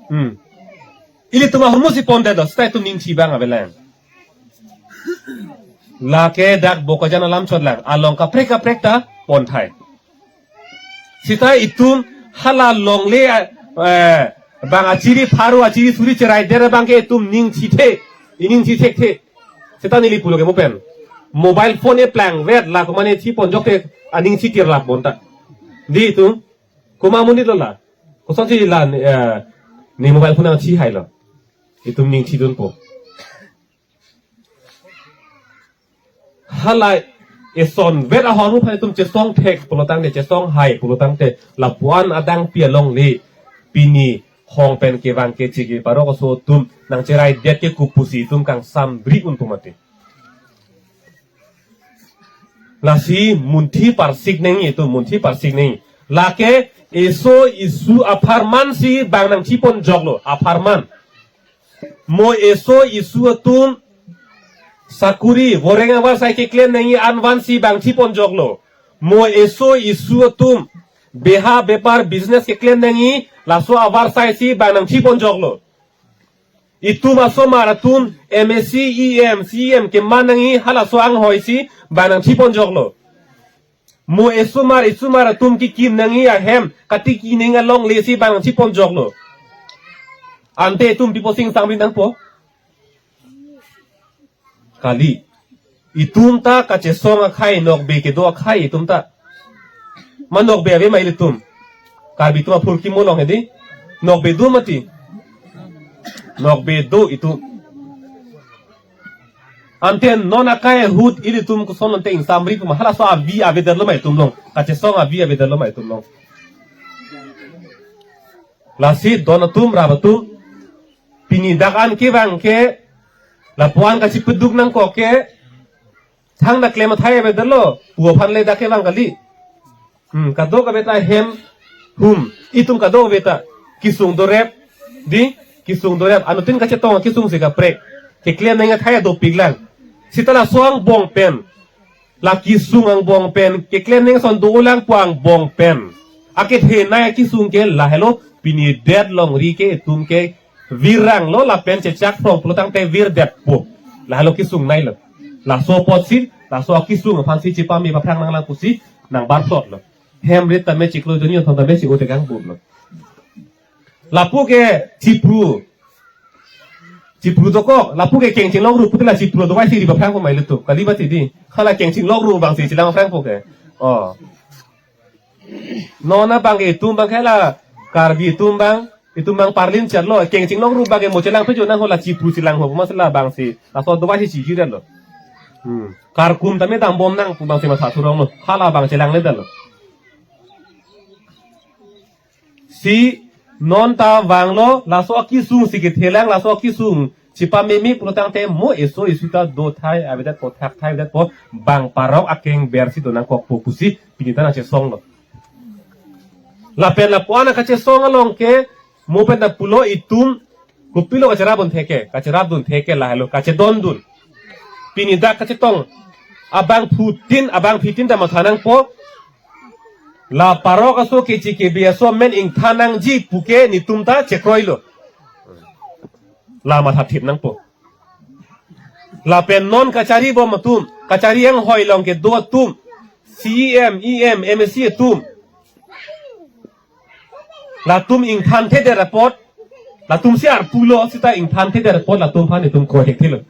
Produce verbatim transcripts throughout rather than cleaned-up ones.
Hmm. Ilitum ahormu si pondetlo, seta itum ning thi abang avelang. Lake dak Bokajan alam chotlang, along kaprek kaprek ta ponthai. Seta itum hala longle, eh, bang achiri pharo achiri suri cherai der abangke itum ning thithe, ining thithek the. Seta neli pulo ke mo pen. Mobile phone eplangvet la komatne thi ponjok te aning thi tirlak bonta. Dei itum. Komat amonit lo la. Kosonsi la, eh, ne mobile phone nang thi hailo. Itum ning thidunpo. Hala esonvet ahormu aphan itum chesong thek pulotangte, chesong hai pulotangte, lapuan adang pi alongle, pini hong pen kevang keche ke parok aso atum nangcheraidet ke kopusi itum kangsam bri un pu mati. Lasi munthi parsik nangji itum, munthi parsik nangji. Lake eso esu apharman si bang nangthi ponjoklo, apharman. Mo eso esu atum sakuri, voreng avarsai keklem nangji an vansi bang thi ponjoklo. Mo eso esu atum beha bepar business keklem nangji, laso avarsai si bang nangthi ponjoklo. Itum asomar atum M A C, E M, C E M keman nangji halaso anghoi si bang nangthi ponjoklo. Mo esomar, esomar atum kekim nangji ahem katiki nangji alongle si bang nangthi ponjoklo. Ante itum pi pusi ingsam bri nangpo? Kali. Itum ta kachesong akhai, nokbe kedo akhai itum ta. Ma nokbe ave ma ilitum? Karbi atum aphurkimo along hedi. Nokbe do mati. Nokbe do itum. Ante non akai ahut ilitum koson ante ingsam bri pu ma, halaso avi avedetlo ma itum along. Kachesong avi avedetlo ma itum along. Lasi don atum, rap atum, pini dak an kevang ke, lapuan kachipeduk nangkok ke, thangta klem athai avedetlo, pu aphan le dak kevang kali. Hmm, kadokave ta hem, hum, itum kadokave ta kesung dorep, dei, kesung dorep, anuttin kachetong kesung si kaprek. Keklem nangji athai dopiklang. Seta laso angbong pen, la kesung angbong pen, keklem nangji ason dolang pu angbong pen, akethenei kesung ke lahelo, pini det longri ke itum ke viranglo lapen chechak phrong pulotangte virdetpo. Lahelo kesungneilo. Laso apotsi, laso akesung aphansi chepame paphrang nanglang pusi nangbar plotlo. Hem rit tame chiklo, joni athon tame si ote kang bumlo. Lapu ke chipru. Chipru dokok, lapu ke kengching longru pute la chipru dovai si ri paphrangpo ma ilitum. Kali mati dei. Hala kengching longru abang si chelang paphrangpo ke. Oh. Non abang ke itum abang ke la Karbi atum abang, itum abang parlin chatlo. Kengching longru abang ke mo chelang pejo nang ho, la chipru chelang ho, ma sela abang si. Laso dovai si chiji detlo. Hmm. Karkum tame dambom nang pu abang si matha thurong lo. Hala abang chelangledetlo. Si non ta vanglo, laso akesung si kethelang, laso akesung chepameme pulotangte mo eso esu ta dothai avedetpo, thakthai avedetpo, bang parok akengber si donangkokpo pusi pini ta nangchesonglo. Lapen lapuan kachesong along ke mo pen ta pulo itum kopilo kacherapdun theke, kacherapdun theke lahelo, kachedondun. Pini dak kachetong abangphutin, abangphitin ta matha nangpo. La parok aso keche kebe aso amen ingthan nangji puke netum ta chekroilo. La mathathip nangpo. Lapen non kacharibom atum, kachari anghoi along kedo atum, C E M, E M, M A C atum, latum ingthanthedet apot, latum si arpulo seta ingthanthedet apot, latum aphan itum kroithekthelo.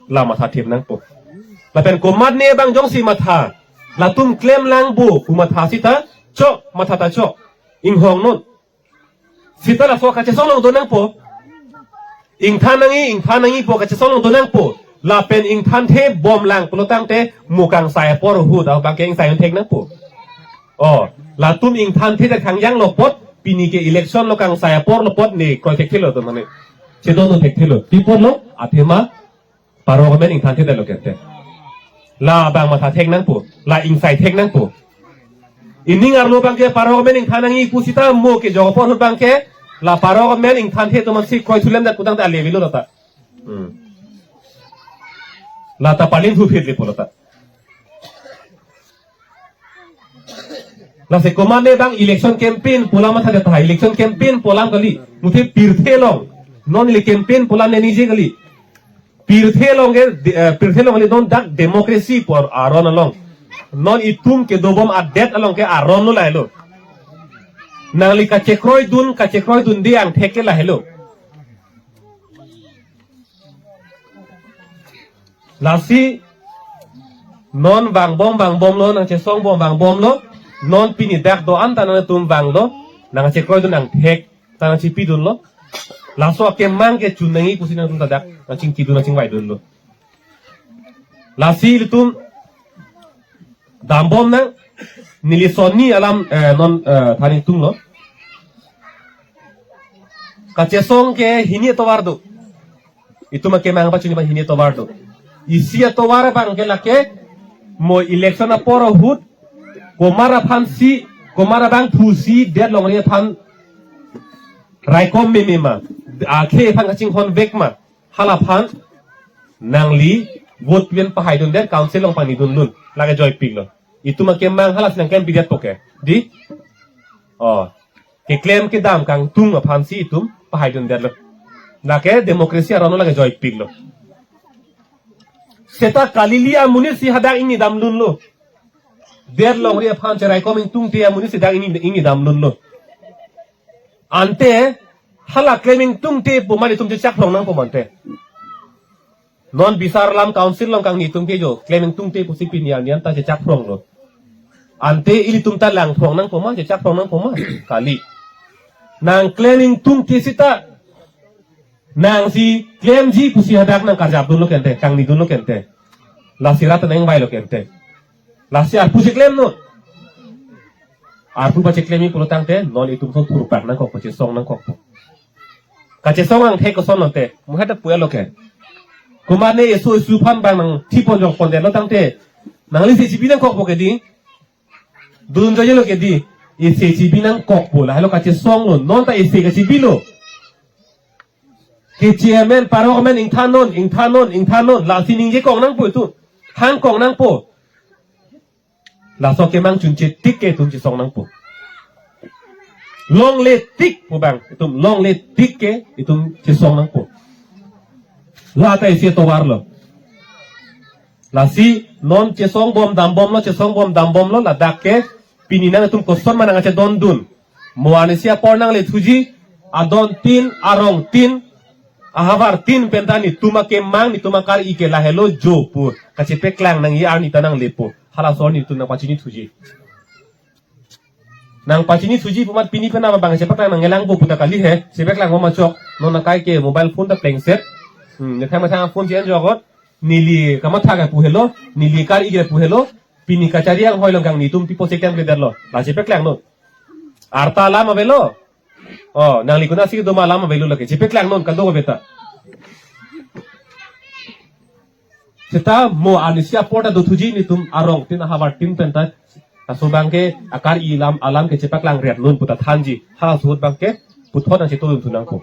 La mathathip nangpo. Lapen komatne abang jongsi matha, latum klemlang bo pu matha seta chok, matha ta chok. Inghong non. Seta laso kachesong along donangpo. Ingthan nangji, ingthan nangji pu kachesong along donangpo. Lapen ingthanthebomlang pulotangte mo kangsai apor ahut abang ke ingsai unthek nangpo. Oh, latum ingthanthedet khangjanglo apot, pini ke election lo, kangsai aporlo apot ne kroithekthelo to mane. Chedondun thekthelo. Pi aporlo, athema parok amen ingthanthedetlo kente. La abang mathathek nangpo, la ingsaithek nangpo. Ining arlo abang ke parok amen ingthan nangji pu seta mo kejok apor ahut abang ke, la parok amen ingthanthe atum si kroithulemdet pulotangte ale avelo lata. Hmm. Lata palin thuphet le pulota. Lasi komatne bang election campaign pu alam matha tahai, election campaign pu alam kali. Muthe pirthe along non ili campaign pu alam ne ningje kali. Pirthe along ke, eh, pirthe along kali, non dak democracy pu aron along. Non itum kedobom adet along ke aron lo lahelo. Nangli kachekroidun, kachekroidunde angthek ke lahelo. Lasi non vangbom vangbomlo, nangchesongbom vangbomlo. Non pini dak do-an ta nangtum vanglo, nangchekroidun angthek ta nangchipidunlo. Laso akemang ke chun nangji pusi nangtum ta dak nangchingkidun, nangchingvaidunlo. Lasi ilitum dambom nang, neli son hini alam, eh, non, eh, than ingtunglo. Kachesong ke hini atovar do. Itum akemang pachini abang hini atovar do. Isi atovar abang ke lake mo election apor ahut komat aphansi, komat abangphusi det longri aphan raikom meme ma, akhei aphan kachinghon vek ma, hala aphan nangli vote pen pahaidundet, council along pangnidunlun, lake joipiklo. Itum akemang halasi nangklem pidetpo ke, dei? Oh, keklem kedam kangtung aphansi itum pahaidundetlo. Lake democracy aron lo, lake joipiklo. Seta kalili amonit si hadak ingnidamdunlo. Det longri aphan cheraikom ingtungte amonit si dak ingni, ingnidamdunlo. Ante hala klem ingtungte pu amat itum chechakphrong nangpo ma ante. Non bisar alam council along kangni atum ke jo klem ingtungte pusi pini arni an ta chechakphronglo. Ante ilitum ta langphrong nangpo ma, chechakphrong nangpo ma? Kali. Nangklem ingtungte seta nangsi klemji pusi hadak nangkarjapdunlo ke ante, kangnidunlo ke ante. Lasi rat nangvailo ke ante. Lasi arpu cheklemnon. Arpu pacheklemji pulo tangte non itum ason thurpak nangkokpo, chesong nangkokpo. Kachesong angthek koson lo ante, muheta puelo ke. Komatne eso esu aphan bang nangthipon jokpondetlo tangte, nangli isi chibi nangkokpo ke, dei? Dun joyelo ke, dei? Isi chibi nangkokpo, lahelo kachesonglo, non ta isi kachibilo. Ke chairman, parok amen ingthannon, ingthannon, ingthannon, lasi ningjekok nangpo itum. Hangkok nangpo. Laso akemang chunche tik ke itum chesong nangpo. Longle tik pu abang, itum longle tik ke itum chesong nangpo. La ta isi atovarlo. Lasi non chesongbom dambomlo, chesongbom dambomlo, ladak ke pini nangtum koson ma nangchedondun. Mo arnisi apor nanglethuji, adon tin, arong tin, ahavar tin pen ta netum akemang, netum akar-i ke lahelo jo pu kachepaklang nangji arni ta nanglepo. Halaso arni netum nangpachinithuji. Nangpachinithuji pu amat pini pen abang chepaklang nangnelangpo pu ta kali he, chepaklangpo ma chok. Non akai ke mobile phone ta plengset. Hmm, methang methang phone chen jokot. Neli kamatha ke pu helo, neli kar-i ke pu helo. Pini kachari anghoi along kangni atum pipo cheklem kledetlo. La chepaklangnon. Arta alam avelo. Oh, nangli konatsi kedo ma alam avelo lake. Chepaklangnon kadokave ta. Seta mo arnisi apor ta dothuji netum arong tin ahavar tin pen ta. Laso abang ke akar-i alam, alam ke chepaklangretnon pu ta thanji. Halaso ahut abang ke puthot nangchetongdun thu nangpo.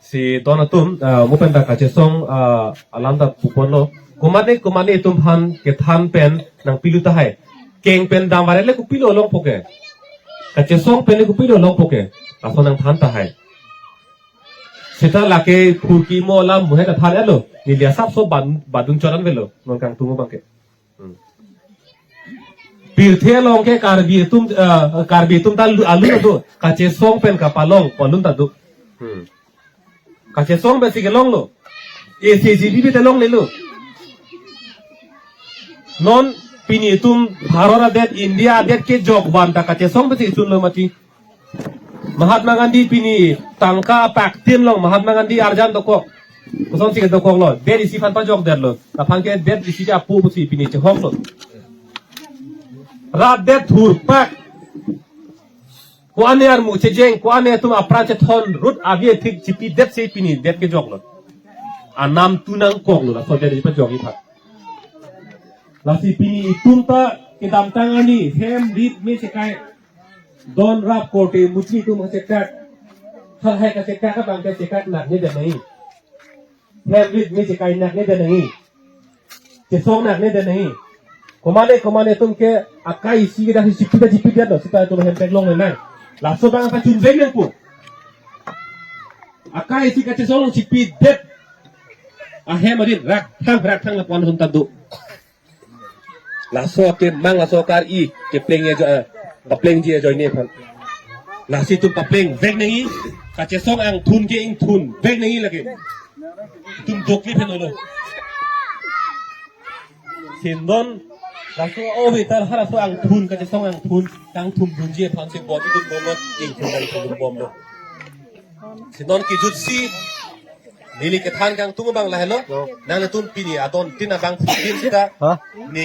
Si don atum, ah, mo pen ta kachesong, ah, alam ta puponlo. Komatne, komatne itum aphan kethan pen nangpilu tahai. Keng pen dam vare le kopilo longpo ke. Kachesong pen le kopilo longpo ke. Laso nangthan tahai. Seta lake phurkimo alam muhe ta than-etlo. Neli asapso ban, badun choran velo. Non kangtung abang ke. Hmm. Pirthe along ke Karbi atum, eh, Karbi atum ta lu-, alun ta do. Kachesong pen kapalong, palun ta do. Hmm. Kachesong pensi kelonglo. Isi chibi ta longlelo. Non pini itum Bharat adet, India adet kejok van ta kachesong pensi isunlo mati. Mahatma Gandhi pini tangka apak tin along Mahatma Gandhi arjan dokok. Kosonsi kedokoklo, det isi aphan pajokdetlo. Aphan ke det isi ke apu pusi pini chehoklo. Rat det thurpak. Ko-an armu chejeng, ko-an atum apran chethon, rut avi athik chipidetsi pini det kejoklo. Anam tu nangkoklo, laso det isi pajokji aphan. Lasi pini itum ta kedamtang arni hem rit me chekai. Don rap korte mutli atum kachekak. Halahai kachekak abang kachekak nak ne damai. hem rit me chekai nak ne den nangji. Chesong nak ne den nangji. Komane komane atum ke akai isi ke dak si chipi ta chipi detlo, seta atum hem pek long le nang. Laso abang ta chun veng nangpo. Akai isi kachesong along chipi det. Ahem arit rak thang rak thang lapu-an atum ta do. Laso ke mang laso kar-i kepleng ye jo, eh, paplengji ajoine aphan. Lasi itum papleng vek nangji, kachesong angthun ke ingthun vek nangji lake. Itum dokle pen olo. Si non laso ove ta halaso angthun, kachesong angthun kangthum dunji aphan si bot itum bolot ingthun kangthum bomlo. Si non kejut si neli kethan kangtung abang lahelo. Nanglitum pini adon tin abang phutin seta. Ha? Ne